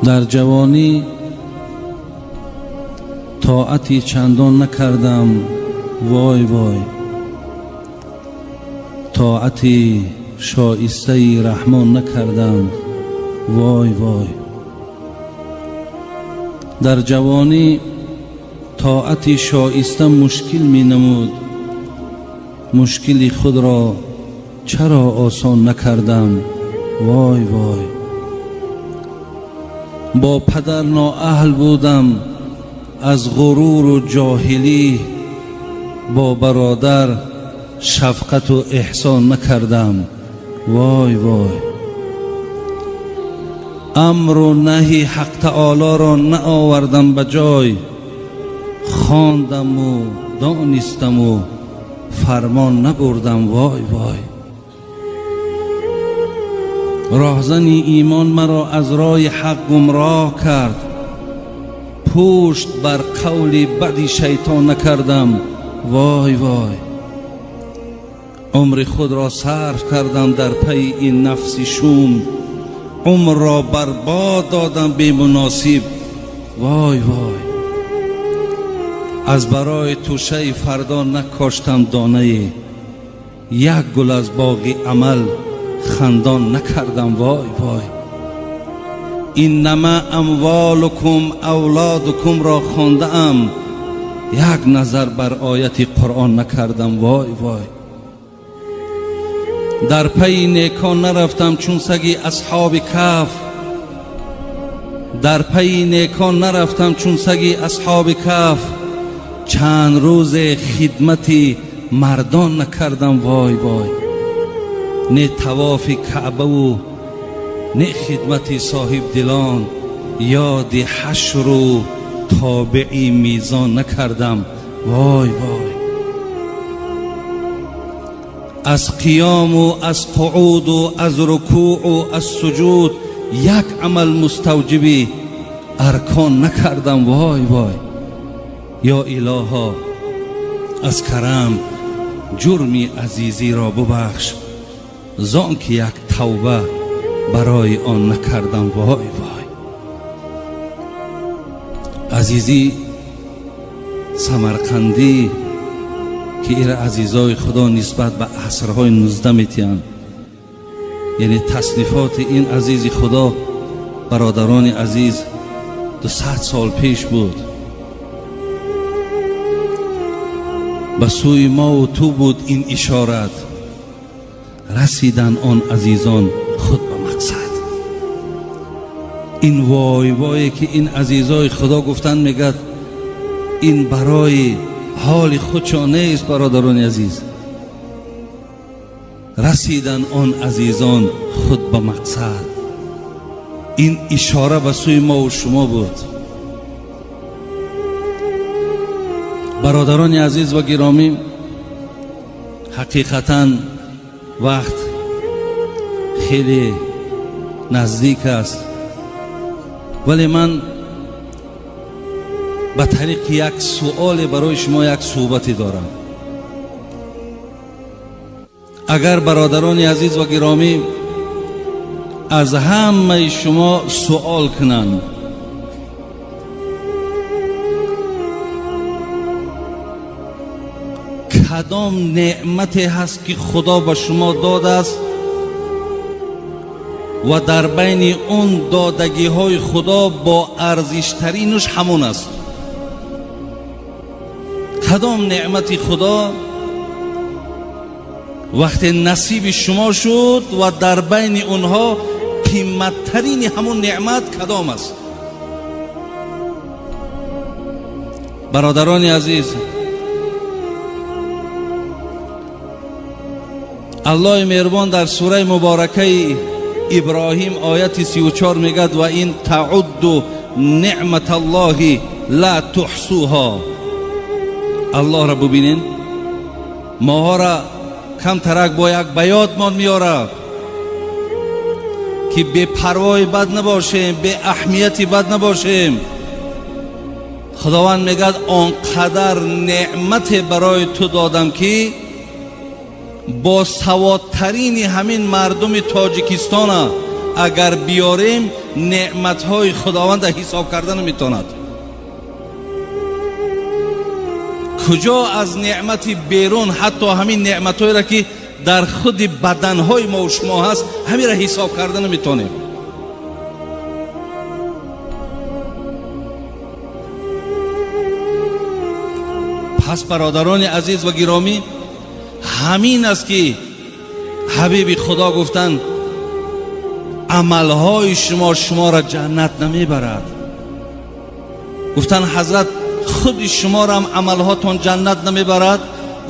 Дар ҷавонӣ тоати чандон накардам, вой вой. Тоати шоистаи Раҳмон накардам, вой вой. Дар ҷавонӣ тоати шоиста мушкил менамуд, мушкили худро чаро осон накардам, вой вой. Бо падар ноаҳл будам аз ғуруру ҷоҳилӣ, бо бародар шафқату эҳсон накардам, вой вой. Амру наҳи Ҳақ Таолоро наовардам ба ҷой, хондаму донистаму фармон набурдам, вой вой. Роҳзани имон маро аз роҳи ҳақ гумроҳ кард, пушт бар қавли бади шайтон накардам, вой вой. Умри худро сарф кардам дар пайи ин нафси шум, умрро барбод додам бемуносиб, вой вой. Аз барои тӯшаи фардо накоштам донае, як гул аз боғи амал хандон накардам, вой вой. Иннама амволукум авлодукумро хондаам, як назар бар ояти Қуръон накардам, вой вой. Дар пайи некон нарафтам чун саги асҳоби каф, дар пайи некон нарафтам чун саги асҳоби каф, чанд рӯзе хидмати мардон накардам, вой вой. Не тавофи Каъбаву не хидмати соҳибдилон, ёди ҳашру тобеи мезон накардам, вой вой. Аз қиёму аз қуъуду аз рукӯъу аз суҷуд як амал муставҷиби аркон накардам, вой вой. Ё Илоҳо, аз карам ҷурми азизиро бубахш, зон ки як тавба барои он накардам, вой вой. Азизӣ Самарқандӣ, ки ира азизои Худо нисбат ба асрҳои 19 метиҳанд, яъне таснифоти ин азизи Худо, бародарони азиз, 200 сол пеш буд. Ба сӯи мову ту буд ин ишорат, расидан он азизон худ ба мақсад. Ин вой вое ки ин азизои Худо гуфтанд, мегӯяд, ин барои ҳоли худшон нест, бародарони азиз. Расидан он азизон худ ба мақсад, ин ишора ба сӯи мову шумо буд. Бародарони азиз ва гиромӣ, ҳақиқатан вақт хеле наздик аст, вале ман ба тариқи як суоле барои шумо як суҳбате дорам. Агар бародарони азиз ва гиромӣ аз ҳамаи шумо суол кунанд, кадом неъмате ҳаст ки Худо ба шумо додааст ва дар байни он додагиҳои Худо бо арзиштаринаш ҳамон аст? Кадом неъмати Худо вақте насиби шумо шуд ва дар байни онҳо қиматтарини ҳамон неъмат кадом аст? Бародарони азиз, Аллоҳи меҳрубон дар сураи муборакаи Иброҳим ояти 34 мегӯяд: ва ин таъудду неъматаллоҳи ла туҳсуҳо. Аллоҳро бубинен, моҳоро камтарак бо як ба ёдмон меорад ки бепарвои бад набошем, беаҳамияти бад набошем. Худованд мегӯяд: он қадар неъмате барои ту додам ки бо саводтарини ҳамин мардуми Тоҷикистона Агар биёрем, неъматҳои Худованда ҳисоб карда наметавонад. Куҷо аз неъмати берун, ҳатто ҳамин неъматҳоеро ки дар худи баданҳои мо шумо ҳаст, ҳаминро ҳисоб карда наметавонем. Пас бародарони азиз ва гиромӣ, ҳамин аст ки ҳабиби Худо гуфтанд: амалҳои шумо шуморо ҷаннат намебарад. Гуфтанд: ҳазрат, худи шуморо ҳам амалҳотон ҷаннат намебарад?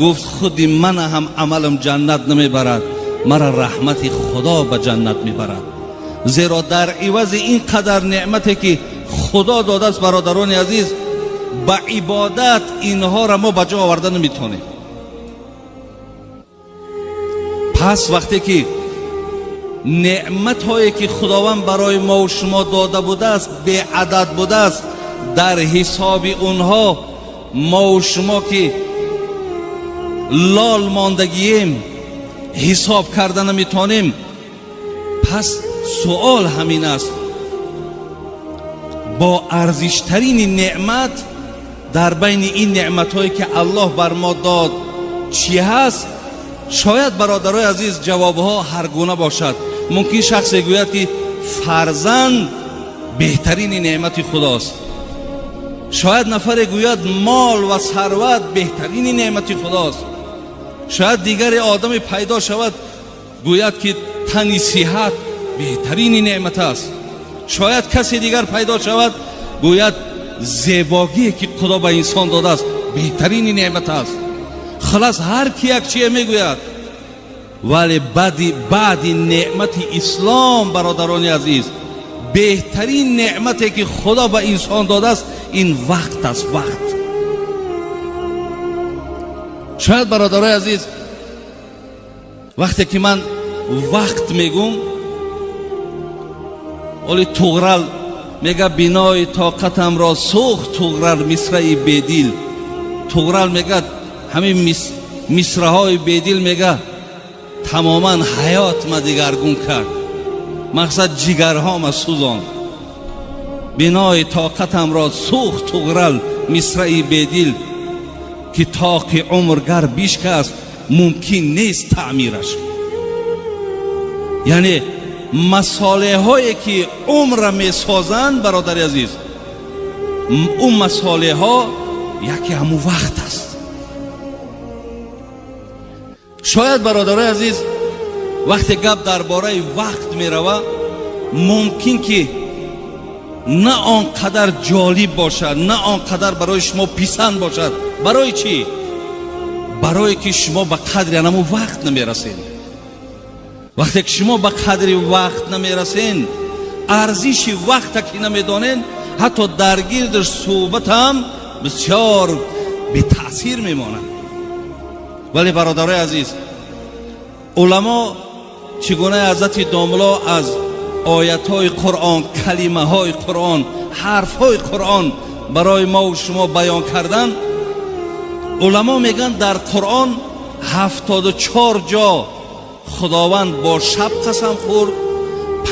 Гуфт: худи ман ҳам амалам ҷаннат намебарад, мара раҳмати Худо ба ҷаннат мебарад. Зеро дар ивази ин қадар неъмате ки Худо додааст, бародарони азиз, ба ибодат инҳоро мо ба ҷо оварда наметавонем. Пас вақте ки неъматҳое ки Худованд барои мо ва шумо дода будааст беадад будааст, дар ҳисоби онҳо мо ва шумо ки лол мондагием, ҳисоб карда наметавонем. Пас суол ҳамин аст: бо арзиштарини неъмат дар байни ин неъматҳое ки Аллоҳ бар мо дод чӣ ҳаст? Шояд, бародарои азиз, ҷавобҳо ҳар гуна бошад. Мумкин шахсе гӯяд ки фарзанд беҳтарини неъмати Худост. Шояд нафаре гӯяд мол ва сарват беҳтарини неъмати Худост. Шояд дигаре одаме пайдо шавад гӯяд ки тани сиҳат беҳтарини неъмат аст. Шояд касе дигар пайдо шавад гӯяд зебогие ки Худо ба инсон додааст беҳтарини неъмат аст. Халас, ҳар ки як чие мегӯяд, вале баъди неъмати ислом, бародарони азиз, беҳтарин неъмате ки Худо ба инсон додааст ин вақт аст. Вақт. Шояд, бародарои азиз, вақте ки ман вақт мегӯм, оли Туғрал мега: бинои тоқатамро сӯхт Туғрал мисраи бедил. Туғрал мегӯяд, ҳамин мисраҳои бедил, мега, тамоман ҳаётма дигаргун кард, мақсад ҷигарҳома сӯзон. Бинои тоқатамро сӯхт Туғрал мисраи бедил, ки тоқи умр гар бишкаст, мумкин нест таъмираш. Яъне масолеҳое ки умрра месозанд, бародари азиз, ӯ масолеҳҳо яке ҳамун вақт аст. Шояд, бародарои азиз, вақте гап дар бораи вақт мерава, мумкин ки на он қадар ҷолиб бошад, на он қадар барои шумо писанд бошад. Барои чӣ? Барое ки шумо ба қадри анамун вақт намерасед. Вақте ки шумо ба қадри вақт намерасен, арзиши вақта ки намедонен, ҳатто дар гирдаш суҳбатам бисёр бетаъсир мемонад. Вале, бародарои азиз, уламо чӣ гуна ҳазрати домло аз оятҳои Қуръон, калимаҳои Қуръон, ҳарфҳои Қуръон барои мову шумо баён кардан, уламо мегӯянд, дар Қуръон 74 ҷо Худованд бо шаб қасам хӯрд,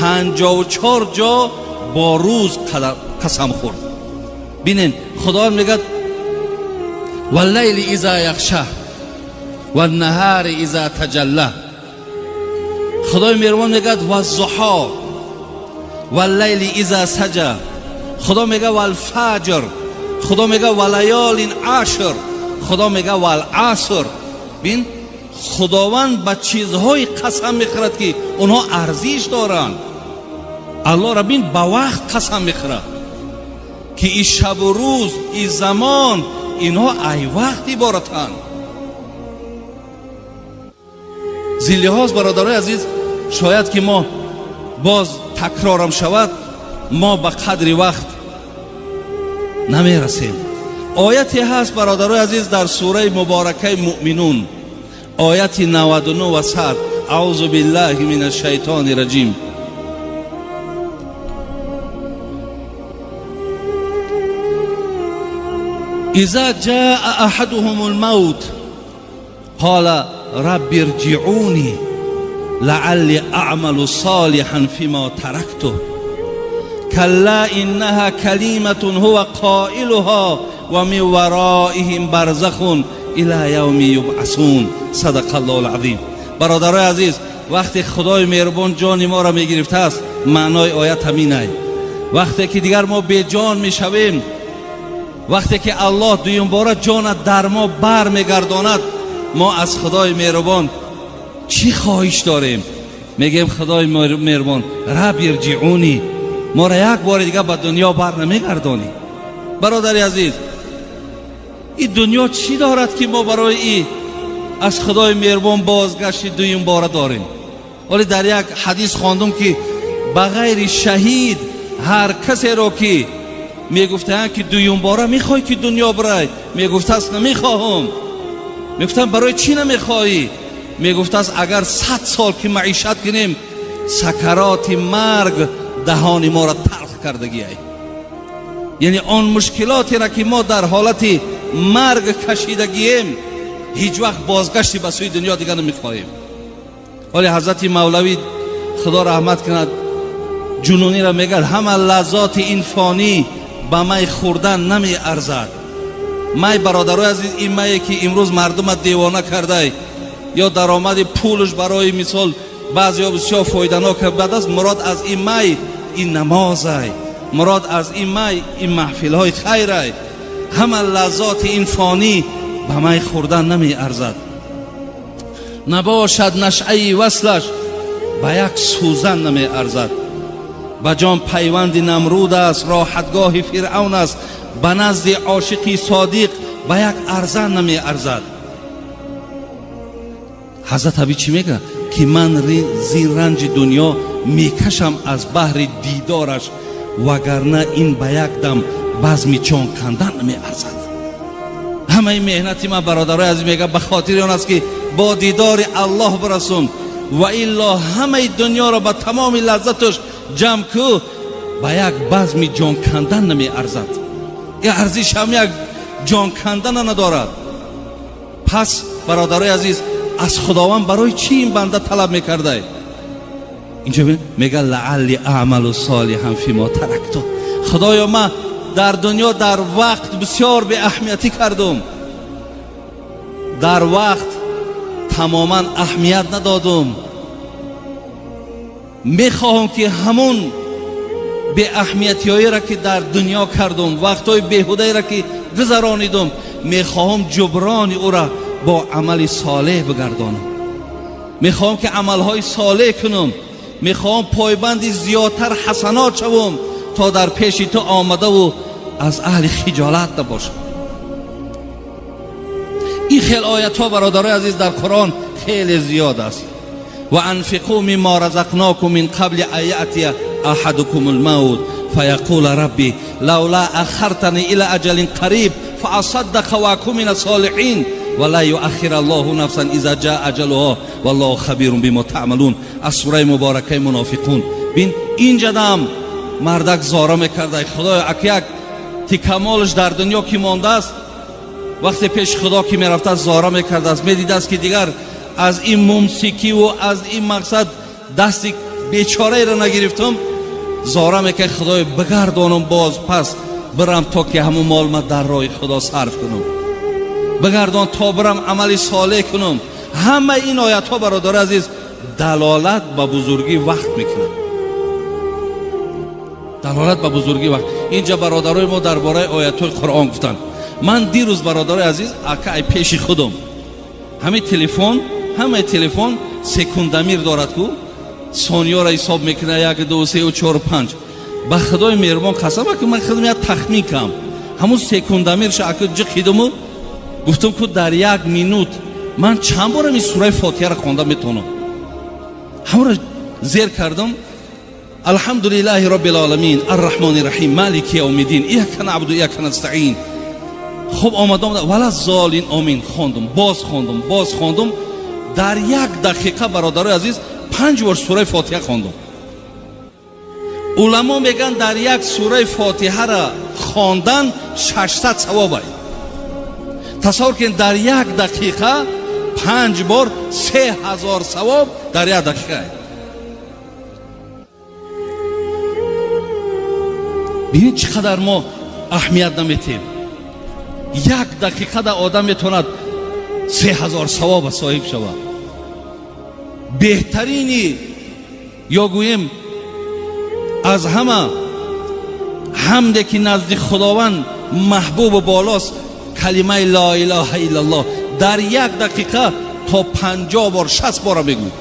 54 ҷо бо рӯз қасам хӯрд. Бинен, Худованд мегӯяд: валлайли иза яхша ваннаҳари иза таҷалла. Худои меҳрубон мегӯяд: ваззуҳо валлайли иза саҷа. Худо мегӯяд: валфаҷр. Худо мегӯяд: валаёлин ашр. Худо мегӯяд: валаср. Бин, Худованд ба чизҳои қасам мехӯрад ки онҳо арзиш доранд. Аллоҳро бин, ба вақт қасам мехӯрад, ки и шабу рӯз, и замон, инҳо ай вақт иборатанд. Зин лиҳоз, бародарои азиз, шояд ки мо боз такрорам шавад, мо ба қадри вақт намерасем. Ояте ҳаст, бародарои азиз, дар сураи муборакаи Муъминун, ояти 99 ва 100. Аузу биллаҳи мин ашшайтони раҷим. Иза ҷаа аҳадуҳум лмавт қола рабби ирҷиъуни. لعلی اعمل صالحا فيما تركته كلا انها كلمة هو قائلها ومن ورائهم برزخ الى يوم يبعثون. صدق الله العظیم. برادرای عزیز، وقتی خدای مهربان جان ما را میگرفته است، معنای آیت همین است. وقتی که دیگر ما بی جان میشویم، وقتی که الله دویم باره جان در ما بر میگرداند، ما از خدای مهربان چی خواهش داریم؟ میگیم خدای مهربان رب ارجعونی، ما را یک بار دیگه به دنیا بر نمیگردانی. برادر عزیز، این دنیا چی دارد که ما برای ای از خدای مهربان بازگشت دویم باره داریم؟ ولی در یک حدیث خواندم که بغیر شهید هر کسی را که میگفتند که دویم باره میخوای که دنیا برای، میگفت است نمیخواهم. میگفتن برای چی نمیخوایی؟ میگفت است اگر 100 سال که معیشت کنیم، سکرات مرگ دهان ما را تلخ کردگی ای. یعنی آن مشکلاتی را که ما در حالت مرگ کشیدگیم، هیچ وقت بازگشتی به سوی دنیا دیگه نمیخواهیم. ولی حضرت مولوی خدا رحمت کند جنونی را میگه همه لذات این فانی به می خوردن نمی ارزد. می برادرای عزیز، این می که امروز مردم دیوانه کرده یا درآمد پولش برای مثال بعضی ها بسیار فایده‌ناک بد است، مراد از این می این نماز، مراد از این می این محفل های خیر. همه لذات این فانی به می خوردن نمی ارزد. نباشد نشعه وصلش به یک سوزن نمی ارزد. به جان پیوند نمرود است، راحتگاه فرعون است، به نزد عاشقی صادق به یک ارزن نمی ارزد. حضرت ابی چی میگه؟ که من زین رنج دنیا میکشم از بحر دیدارش، وگرنه این به یک دم بزم چون کندن نمی ارزد. همه مهنتی من برادرای عزیز میگه به خاطر آن است که با دیدار الله برسم، و الا همه دنیا را به تمام لذتش جمع کو به یک بزم جان کندن نمی ارزد. این ارزش هم یک جان کندن ندارد. پس برادرای عزیز، از خداوند برای چی این بنده طلب میکرده؟ اینجا میگه لعلی اعمل صالحا فیما ترکت. خدایا من در دنیا در وقت بسیار به اهمیتی کردم، در وقت تماما اهمیت ندادم، میخواهم که همون به اهمیتی را که در دنیا کردم، وقتهای بیهوده را که گذرانیدم، میخواهم جبران او را با عمل صالح بگردانم. میخواهم که عملهای صالح کنم، میخواهم پایبند زیادتر حسنات شوم تا در پیش تو آمده و از اهل خجالت نباشم. این خیلی آیت ها برادرای عزیز در قرآن خیلی زیاد است. و انفقوا مما رزقناکم من قبل ان یأتی احدکم الموت فیقول ربی لولا اخرتنی الى اجل قریب فاصدق واکن من الصالحین ولا یؤخر الله نفسا اذا جاء اجلها والله خبیر بما تعملون. از سوره مبارکه منافقون. بین اینجا دم مردک زاره میکرده، خدای اک یک تکمالش در دنیا که مانده است، وقتی پیش خدا که میرفته زاره میکرده است، میدید است که دیگر از این ممسکی و از این مقصد دست بیچاره را نگرفتم، زاره میکرد خدای بگردانم باز پس برم تا که همون مال ما در راه خدا صرف کنم، بگردان تا برم عمل صالح کنم. همه این آیت ها برادر عزیز دلالت به بزرگی وقت میکنه، دلالت به بزرگی وقت. اینجا برادرای ما درباره آیت های قرآن گفتن. من دیروز برادرای عزیز اکای پیش خودم همه تلفن секундомер دارد کو сония را حساب میکنه، 1 2 3 4 5. به خدای مهربان قسم که من خودم یک تخمین کم همون секундомер ش اکا جخیدم و گفتم که در یک минут من چند بار این سوره فاتحه را خوانده میتونم. همون را زیر کردم. الحمد لله رب العالمین الرحمن الرحیم مالک یوم الدین ایاک نعبد و ایاک نستعین. خب آمدم ولا الضالین آمین خواندم، باز خواندم، باز خواندم. در یک دقیقه برادرای عزیز 5 بار سوره فاتحه خواندم. علما میگن در یک سوره فاتحه را خواندن 600 ثواب است. تصور کن در یک دقیقه 5 بار 3000 ثواب дар як дақиқа. Бинед чӣ қадар мо аҳамият наметем. Як дақиқада одам метавонад 3000 савоба соҳиб шавад. Беҳтарини ё гӯем аз ҳама ҳамде ки назди Худованд маҳбубу болост, калимаи ло илоҳа иллаллоҳ. Дар як дақиқа то 50 бор, 60 бора мегӯй.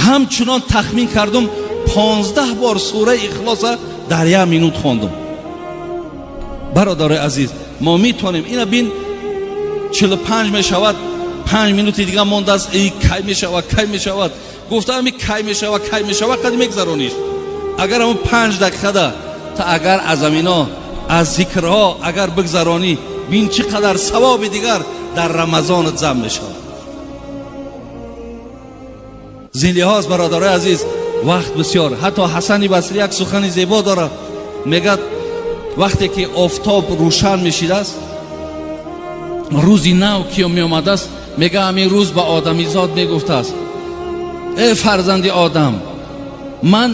Ҳамчунон тахмин кардум, 15 бор сураи Ихлоса дар як минут хондум. Бародарои азиз, мо метавонем ина бин, 45 мешавад, 5 минути дига мондааст. Эй, кай мешавад, кай мешавад? Гуфта ами кай мешавад, кай мешавад, қад мегзарониш. Агар ҳамон 5 дақиқада та агар аз амино аз зикрҳо агар бигзаронӣ, бин чӣ қадар савоби дигар дар Рамазонат зам мешавад. Зин лиҳоз, бародарои азиз, вақт бисёр. Ҳатто Ҳасани Басрӣ як сухани зебо дорад, мегӯяд, вақте ки офтоб рӯшан мешидааст, рӯзи нав ки меомадааст, мега ҳамин рӯз ба одамизод мегуфтааст: э фарзанди одам, ман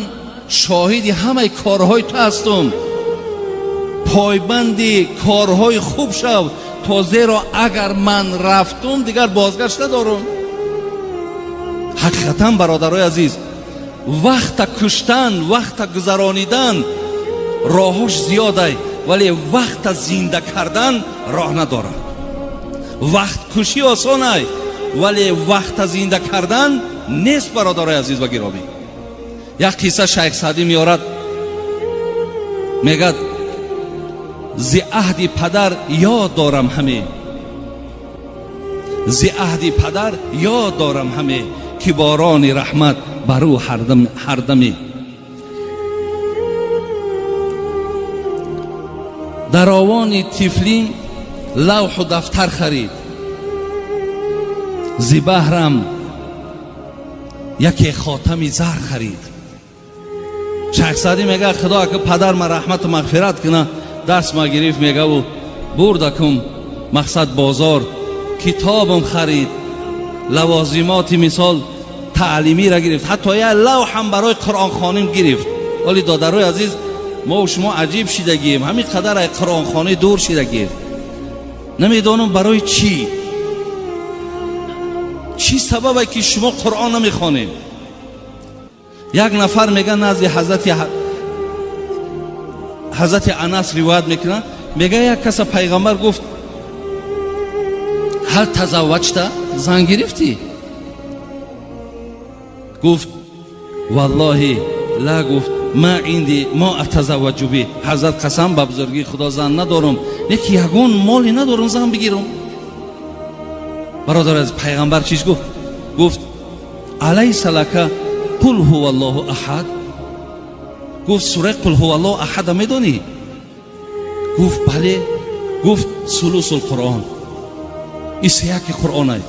шоҳиди ҳамаи корҳои ту ҳастум, пойбанди корҳои хуб шав, то зеро агар ман рафтум, дигар бозгашт надорум. Ҳақиқатан, бародарои азиз, вақта куштан, вақта гузаронидан роҳош зиёдай, вале вақта зинда кардан роҳ надорад. Вақткушӣ осонай, вале вақта зинда кардан нест. Бародарои азиз ва гиромӣ, як қисса Шайх Саъдӣ меорад, мегӯяд: зи аҳди падар ёд дорам ҳаме, зи аҳди падар ёд дорам ҳаме, ки борони раҳмат бар ӯ ҳардаме. Дар овони тифлим лавҳу дафтар харид, зи баҳрам яке хотами зар харид. Шайх Саъдӣ мегӯяд, Худо ака падар ма раҳмату мағфират куна, даст ма гирифт, мегаву бурдакум мақсад бозор, китобам харид, лавозимоти мисол таълимиро гирифт, ҳатто як лавҳам барои қуръонхоним гирифт. Вале, додарои азиз, мо шумо аҷиб шидагием, ҳамин қадар ай қуръонхонӣ дур шидагием. Намедонам барои чӣ, чӣ сабабе ки шумо Қуръон намехонем. Як нафар мега, назди ҳазрати Анас ривоят мекунад, мега як каса пайғамбар гуфт: ҳал тазавваҷта, зан гирифтӣ? Гуфт: валлоҳи ла, гуфт, ма инди мо атазавваҷу би. Ҳазрат, қасам ба бузургии Худо, зан надорам, яки ягон моле надорам зан бигирам. Бародар, аз пайғамбар чиш гуфт? Гуфт: алайса лака қул ҳува аллоҳу аҳад? Гуфт: сураи қул ҳува аллоҳу аҳада медонӣ? Гуфт: бале. Гуфт: сулусул қуръон, и сеяки қуръонай.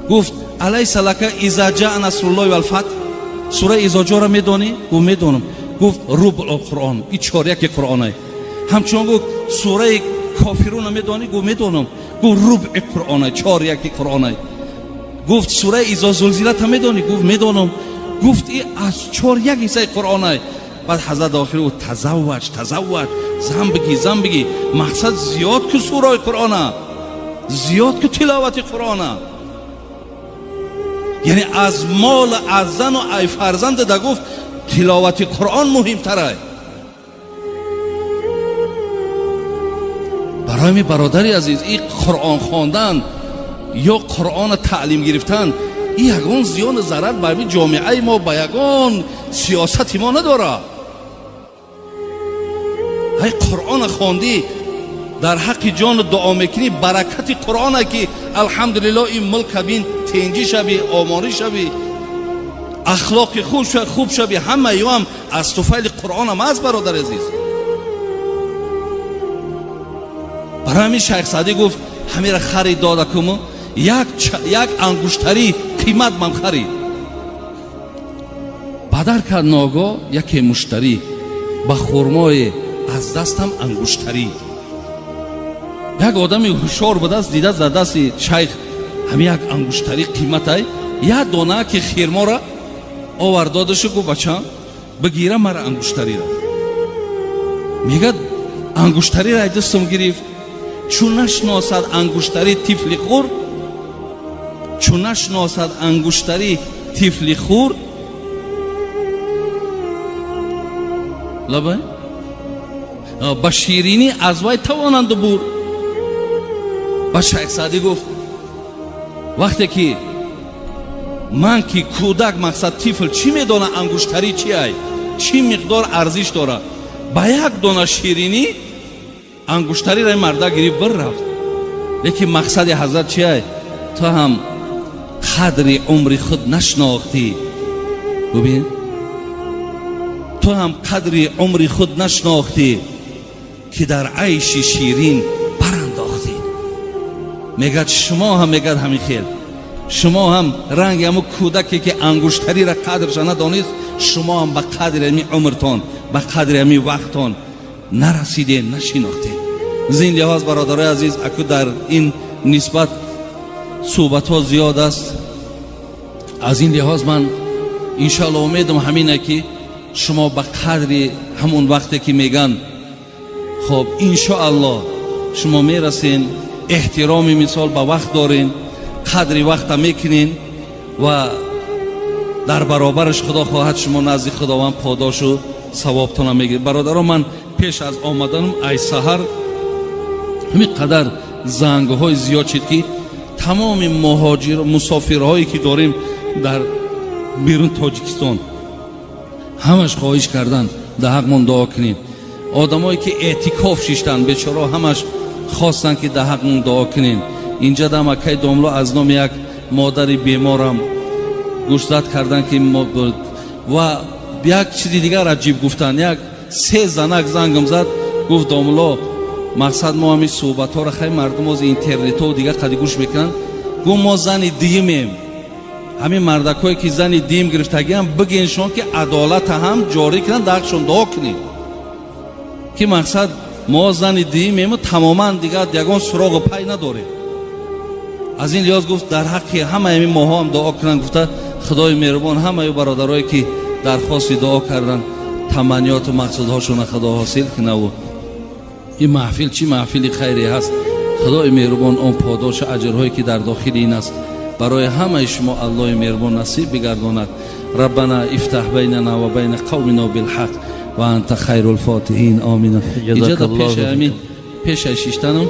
Гуфт: алайса лака иза ҷаа насруллоҳи валфатҳ, сураи изоҷоро медонӣ? Гуфт: медонам. Гуфт: рубъ қуръон, и чоряки қуръонай. Ҳамчунон гуфт: сураи кофируна медонӣ? Гуфт: медонам. Гуфт: рубъи қуръонай, чоряки қуръонай. Гуфт: сураи изо зулзилата медонӣ? Гуфт: медонам. Гуфт: и аз чоряк ҳиссаи қуръонай. Баъд ҳазрат охир гуфт: тазавваҷ, тазавваҷ, зан бигӣ, зан бигӣ. Мақсад зиёд ку сураи қуръона, зиёд ку тиловати қуръона. Яъне аз мол, аз зану ай фарзанда да гуфт тиловати қуръон муҳимтарай. Барои ми, бародари азиз, и қуръон хондан ё қуръона таълим гирифтан и ягон зиёну зарар ба ҳамин ҷомеаи мо, ба ягон сиёсати мо надорад. Ҳай, қуръона хондӣ, дар ҳаққи ҷону дуо мекунӣ, баракати қуръона ки алҳамдулиллоҳ ин мулка бин, тенҷӣ шави, омонӣ шави, ахлоқи хуб шави, ҳама ёам аз туфайли қуръонам аст, бародари азиз. Барои ҳамин Шайх Саъдӣ гуфт: ҳамира харид дода куму як ангуштарӣ қимат ман харид. Бадар кард ногоҳ яке муштарӣ ба хурмое аз дастам ангуштарӣ. Як одами ҳушёр будааст, дидааст дар дасти шайх ҳамин як ангуштарӣ қиматай. Як дона ки хирмора овард, додашу, гуфт: «Бачам, бигира мара ангуштарира». Мегӯяд, ангуштарира ай дастам гирифт. Чун нашиносад ангуштари тифли хурд, чун нашиносад ангуштари тифли хурд, лабай ба ширинӣ аз вай тавонанду бурд. Ба Шайх Саъдӣ гуфт: вақте ки ман ки кӯдак, мақсад тифл, чӣ медонад ангуштарӣ чи ай, чӣ миқдор арзиш дорад, ба як дона ширинӣ ангуштариро ин марда гирифт, бір рафт. Лекин мақсади ҳазрат чи ай? Ту ҳам қадри умри худ нашинохтӣ. Бубин, ту ҳам қадри умри худ нашинохтӣ, ки дар айши ширин барандохтӣ. Мегӯяд, шумо ҳам, мегӯяд, ҳамин хел, шумо ҳам ранги ҳамун кӯдаке ки ангуштариро қадрша надонист, шумо ҳам ба қадри ҳамин умртон, ба қадри ҳамин вақтон нарасидем, нашинохтем. Зин лиҳоз, бародарои азиз, аку дар ин нисбат суҳбатҳо зиёд аст. Аз ин лиҳоз ман иншоалло умедам ҳамине, ки шумо ба қадри ҳамун вақте ки меган, хоб, иншоалло шумо мерасен, эҳтироми мисол ба вақт дорен, қадри вақта мекунен ва дар баробараш, худо хоҳад, шумо назди Худованд подошу савобтона мегиред. Бародаро, ман пеш аз омаданам ай саҳар ҳамин қадар зангҳои зиёд шид, ки тамоми муҳоҷир мусофирҳое ки дорем дар берун Тоҷикистон, ҳамаш хоҳиш кардан, дар ҳақмон дуо кунед. Одамое ки эътикоф шиштанд, бечоро, ҳамаш хостанд, ки дар ҳақмон дуо кунем. Инҷа дам акай домло аз номи як модари беморам гӯшзад кардан, ки ва як чизи дигар аҷиб гуфтанд. Як се занак зангам зад, гуфт: «Домло, мақсад мо ҳамин суҳбатҳоро, хай, мардум ози интернетҳо дигар қади гӯш мекунанд». Гуфт: «Мо зани дуюмем. Ҳамин мардакҳое ки зани дуюм гирифтагиам, бигеншон, ки адолата ҳам ҷорӣ кунанд, дар ҳақшон дуо кунед, ки мақсад мо зани дуюмему тамоман дигар ягон суроғу пай надорем». Аз ин лиҳоз, гуфт, дар ҳаққи ҳамаи ҳамин моҳо ҳам дуо кунанд. Гуфта, Худои меҳрубон ҳамаи бародарое ки дархости дуо карданд, таманниёту мақсудҳошона Худо ҳосил кунаву ин маҳфил чӣ маҳфили хайре ҳаст, Худои меҳрубон он подошу аҷрҳое ки дар дохили ин аст, барои ҳамаи шумо Аллоҳи меҳрубон насиб бигардонад. Раббана ифтаҳ байнана ва байна қавмина билҳақ ва анта хайрул фотиҳин, омин. Иҷода пеши ҳамин пешаи шиштанам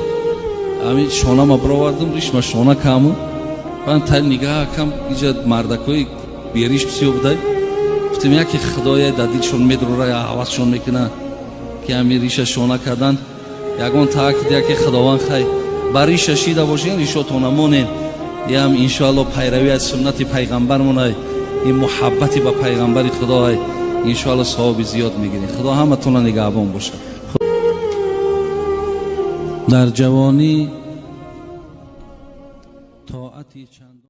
ҳамин шонама бировардам, ришма шона каму ман та нигаҳ кам, иҷа мардакҳои бериш бисёр будай. Гуфтем, яке Худоя дар дилшон медрора, ҳавасшон мекуна, ки ҳамин риша шона кардан ягон таакид, яке Худованд хай ба риша шида бошен, ришотона монен. Ям иншоалло пайравӣ аз суннати пайғамбармонай, ин муҳаббати ба пайғамбари Худоай, иншоалло савоби зиёд мегирем. Худо ҳаматона нигаҳбон бошад. Дар ҷавонӣ тоати чанд.